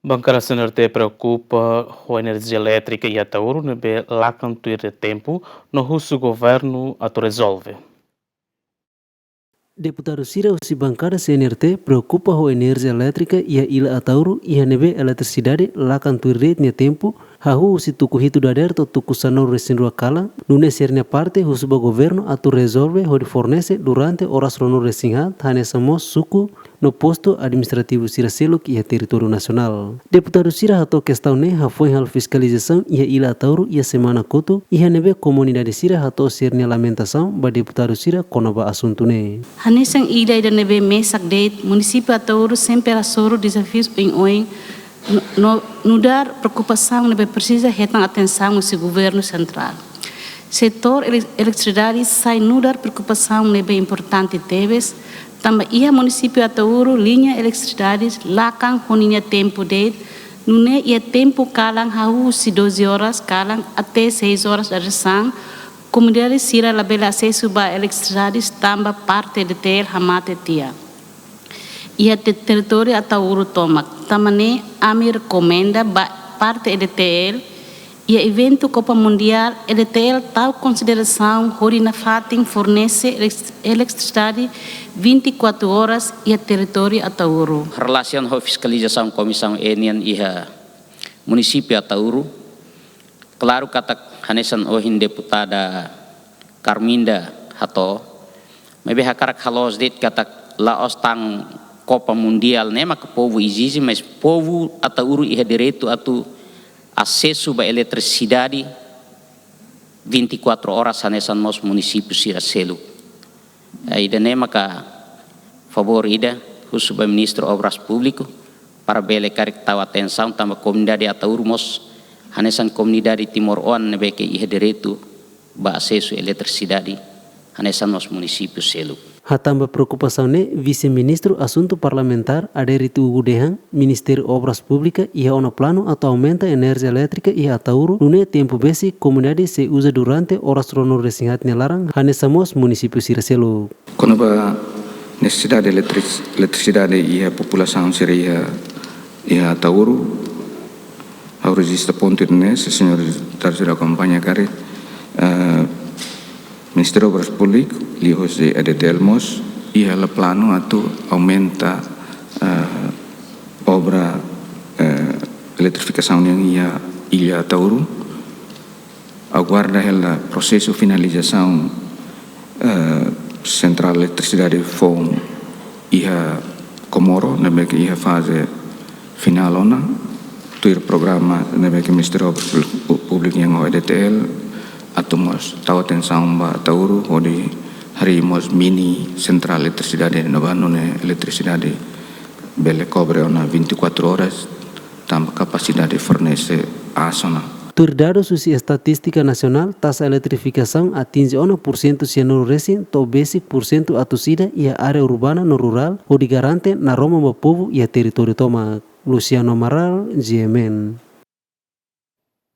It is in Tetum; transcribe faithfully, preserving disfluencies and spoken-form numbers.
Bankada C N R T preokupa ho enerjia elétrika iha Ataúru ne'ebé lakan tuir nia tempu, no husu governu atu rezolve. Deputadu sira husi bankada C N R T preokupa ho enerjia elétrika iha Illa Ataúru, iha ne'ebé eletrisidade lakan tuir de'it nia tempu, hahú husi tuku hitu dadeer to'o tuku sanulu-resin-rua kalan, nune'e sira-nia parte husu ba governu atu rezolve hodi fornese durante oras ruanulu-resin-haat, hanesan mós suku no postu administrativu sira seluk iha territóriu nasionál. Deputadu sira hato'o kestaun ne'e hafoin halo fiskalizasaun iha Illa Ataúru iha semana kotuk, iha ne'ebé komunidade sira hato'o sira-nia lamentasaun ba deputadu sira kona-ba asuntu ne'e. Hanesan ida-idak ne'ebé mesak de'it, munisípiu Ataúru sempre hasoru dezafiu oioin, no, no nu'udar preokupasaun ne'ebé presiza hetan atensaun husi governu sentrál. Setór ele-, eletrisidade sai nu'udar preokupasaun ne'ebé importante tebes, tanba iha munisípiu Ataúru liña eletrisidade lakan ho ninia tempu de'it, nune'e iha tempu kalan hahú husi doze oras kalan até seis oras dadeer-saan, komunidade sira labele asesu ba eletrisidade tanba parte EDTL hamate tiha iha te-, territóriu Ataúru tomak. Tanba ne'e ami rekomenda ba parte EDTL, iha eventu Copa Mundiál, EDTL tau konsiderasaun hodi nafatin fornese elek-, eletrisidade vinte e quatro oras iha territóriu Ataúru. Relasiona ho fiskalizasaun Komisaun E nian iha munisípiu Ataúru, klaru katak hanesan ohin deputada Carminda hato'o, maibé hakarak haloos de'it katak la'ós tan Copa Mundiál ne'e maka povu ezije, mas povu Ataúru iha direitu atu asesu ba eletrisidade vinte e quatro oras hanesan mós munisípiu sira seluk. Eh, ida-ne'e maka favór ida husu ba Ministru Obras Públiku para bele karik tau atensaun tanba komunidade Ataúru mós hanesan komunidade timoroan ne'ebé ke iha direitu ba asesu eletrisidade hanesan mós munisípiu seluk. Hatán ba preokupasaun ne'e, Vise-Ministru Asuntu Parlamentár Adérito Hugo dehan, Ministériu Obras Públikas iha ona planu atu aumenta enerjia elétrika iha Ataúru, nune'e tempu besik komunidade sei uza durante oras ruanulu-resin-haat nia laran, hanesan mós munisípiu sira seluk. Kona-ba nesesidade eletris-, eletrisidade iha populasaun sira iha, iha Ataúru, ha'u rejista pontu ne'e, se señór deputadu sira akompaña karik, eh, Ministériu Obras Públikas, liuhosi EDTL mós, iha hela planu atu aumenta, eh, obra, eh, eletrifikasaun nian iha Illa Ataúru. Aguarda hela prosesu finalizasaun, eh, sentrál eletrisidade foun iha Comoro, ne'ebé ke iha faze finál ona, tuir programa ne'ebé ke Ministériu Obras Públi-, Públikas nian ho EDTL, atu mós tau atensaun ba Ataúru, hodi harii mós mini sentrál eletrisidade ne'ebá nune'e eletrisidade bele kobre ona vinte e quatro oras, tanba kapasidade fornese aas ona. Tuir dadus husi Estatístika Nasionál, taxa eletrifikasaun atinje ona pursentu sianulu-resin to'o besik pursentu atus ida iha área urbana no rurál, hodi garante naroman ba povu iha territóriu tomak. Luciano Amaral, G M N.